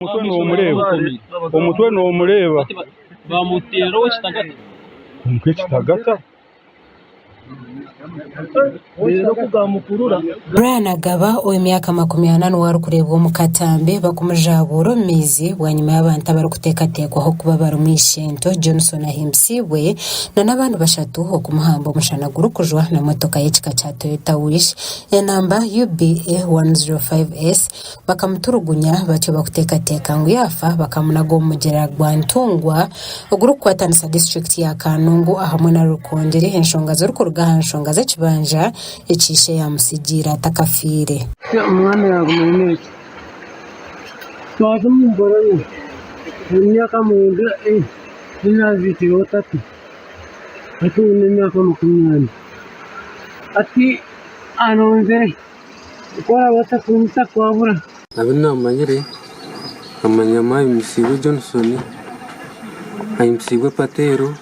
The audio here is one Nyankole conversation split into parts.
Omutwe nomureeba, omutwe nomureeba. Kwonka ekitagata. Brian Agaba ow'emyaka 40 niwe arikureebwa omu katambi bakumujabuura omu maizi bwanyima y'abantu abarikuteekateekwaho kuba barimu Ishento Johnson Ahimbisibwe na n'abandi bashatu okumuhamba omushana gurikujwa na motoka y'ekika kya Toyota Wish enamba UBA 105S Bakamuturugunya batyo bakuteekateeka ngu yaafa bakamunaga omu mugyera gwa Ntungwa ogurikukwatanisa disiturikiti ya Kanungu ahamwe na Rukungiri enshonga zirikuruga aha nshonga z'ekibanja eki ishe yaamutsigiire atakafiire. Omwana yaguma aine eki twaza omu mbororo emyaka mwenda nazikireho tata hati nyine emyaka 40 hati aronzire. Ku orabaasa kunyita kwabura. Abu naamanyire, nkamanyamu Ahimbisibwe Johnson, Ahimbisibwe Pateero,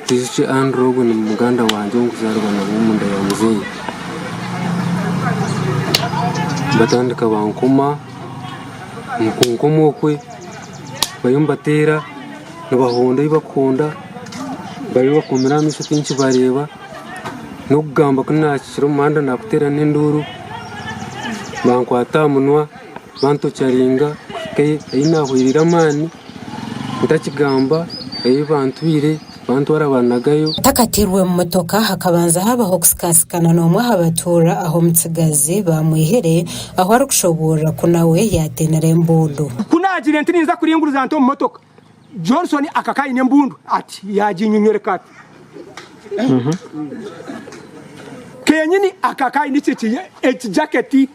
Twijukye Andrew ogwo ni muganda wangye ou ndikuzaarwa nawe omunda ya muzeeyi. Batandika bankoma, omu kunkoma okwe bariyo nibateera, nibahonda ebi barikuhonda, bariyo nibakomera aha maisho tinkibareeba. N'okugamba ku naahikire omu muhanda naakuteera n'enduuru, bankwata aha munwa bantokyaringa kuhika ahi naahwereire amaani ntakigamba ahi bantwire bantwara bannagayo. Atakateirwe mu motoka, hakabanza haabaho okusikasikana n'omwe aha batuura ahu omutsigazi baamwihire ahu arikushoboorora ku nawe yaateenire embundu. Ku naagiire nti ninza kuringuriza nti omu motoka, Johnson akaka aine embundu ati yaginyonyoreka ati kenyini akaka aine ekijaketi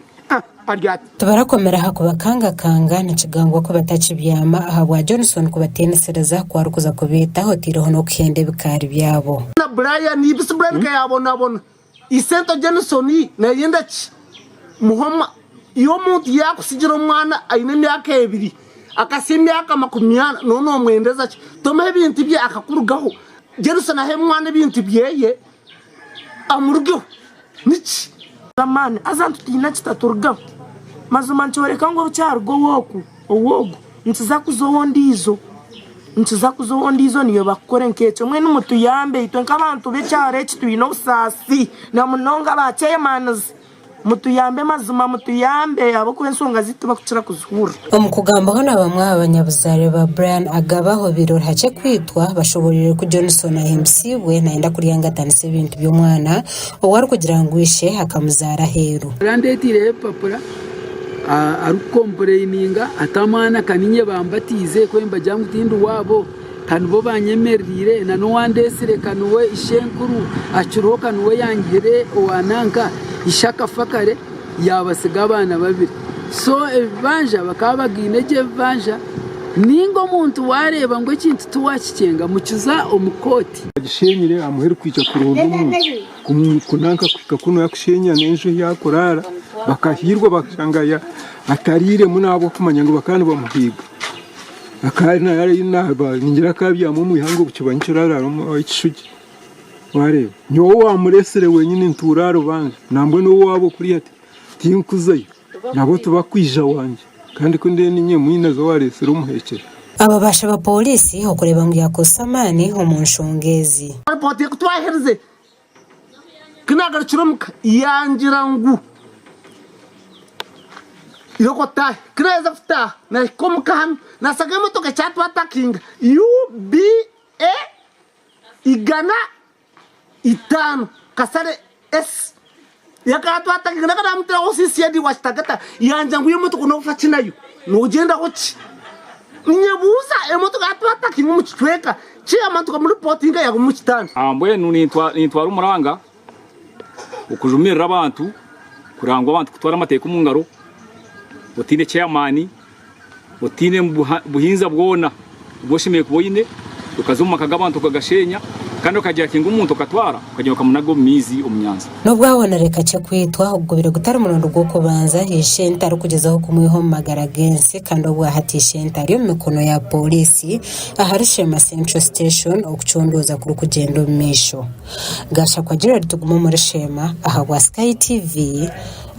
ari ati. Tibarakomire aha kubakangakanga, nikigambwa ku batakibyama ahabwa Johnson kubatiinisiriza ku arikuza kubaita otaireho n'okuhenda ebikaari byabo. Na Brian bisi Brian kayabonabona Isento Jenison nayenda ki muhoma iwe omuntu yakusigira omwana aine emyaka ebiri akasya emyaka 40 nowe nomwendeza ki tomuha ebintu bye akakurugaho Jenison ahe omwana ebintu byeye amurugeho niki. Amaani haza nitutiina kitaturugaho. Mazima nikyoreka ngu obu kyaruga ow'oku, ow'ogu, nikiza kuza ow'ondiijo, nikiza kuza ow'ondiijo niiwe bakukore nk'ekyo. Mbwenu mutuyambe itwe nk'abantu b'ekyaro eki twine obusaasi na munonga ba ceyamaanizi. Mutuyambe mazima mutuyambe ahabw'okuba enshonga zaitu tibakukira kuzihurira. Omu kugambaho na bamwe aha banyabuzaare ba Brian Agaba obaire ori hakye kwitwa bashoboreire ku Johnson Ahimbisibwe nayenda kuryangatanisa ebintu by'omwana ou arikugira ngu ishe akamuzaara aheeru. Arandeeteireho ebipapura arikukompureyininga ati amwana ka niinye bambatiize ku mbagira ngu tindi waabo ka nibo banyemerereire na n'owandeetsire ka niwe ishenkuru akiriho ka niwe yangihire owa nanka ishe akafa kare yaabatsiga abaana babiri. So ebibanja bakaba bagaine gye ebibanja nainga omuntu waareeba ngu ekintu tiwaakikyenga mukiza omu kooti. Agishenyire amuheru kwija kuronda omuntu kunanka kuhika kunu yakushenya n'enju ei akuraara bakahiirwa bakashanga atariiremu n'ahabw'okumanya ngu bakaba nibamuhiiga. Ningira akabyama omu ihanga obu kiba nikyo araara ekishugi wareeba. Nyowe owaamureetsire wenyini ntuura aha rubanja nambwenu owaabo kuriya tinkuzayo nabo tibakwija wangye kandi ku ndiyo niinye mwinazi owaareetsire omuheekyera. Aba baashaba pooriisi okureeba ngu yaakozesa amaani omu nshonga ezi. Ripooti ku twaherize, ku naagarukire omuka yangira ngu irooko otaahe. Ku naaheza kutaaha naahika omuka hanu naashanga emotoka ekyatwatakinga UBA 500 Kasare S yakatwatakinga naka namuteraho CCID wa Kitagata yangira ngu emotoka nofa ki nayo nogyendaho ki? Ninyebuuza emotoka yatwatakinga omu kicweka chairman tukamuripotinga yaguma omu kitanda. Mbwenu nintwara omuranga okujumirira abantu kureba ngu abantu kutwara amateeka omu ngaro otaine chairman, otaine buhinza bwona obu oshemereire kuba oine, okaza omu maka g'abantu okagashenya kandi okagira ngu omuntu okatwara okagyenda okamunaga omu maizi omu nyanja. N'obu ahonire kakye kwitwa, ogu gubaire gutari murundi gw'okubanza Ishente arikugyezaho kumwiha omu magara g'ensi kandi obwahati Ishente ari omu mikono ya pooriisi ahari Sheema Central Station okucondooza kurikugyenda omu maisho. Gashakwa Gerald Tugume omuri Sheema ahabwa Sky TV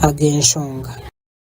ag'enshonga.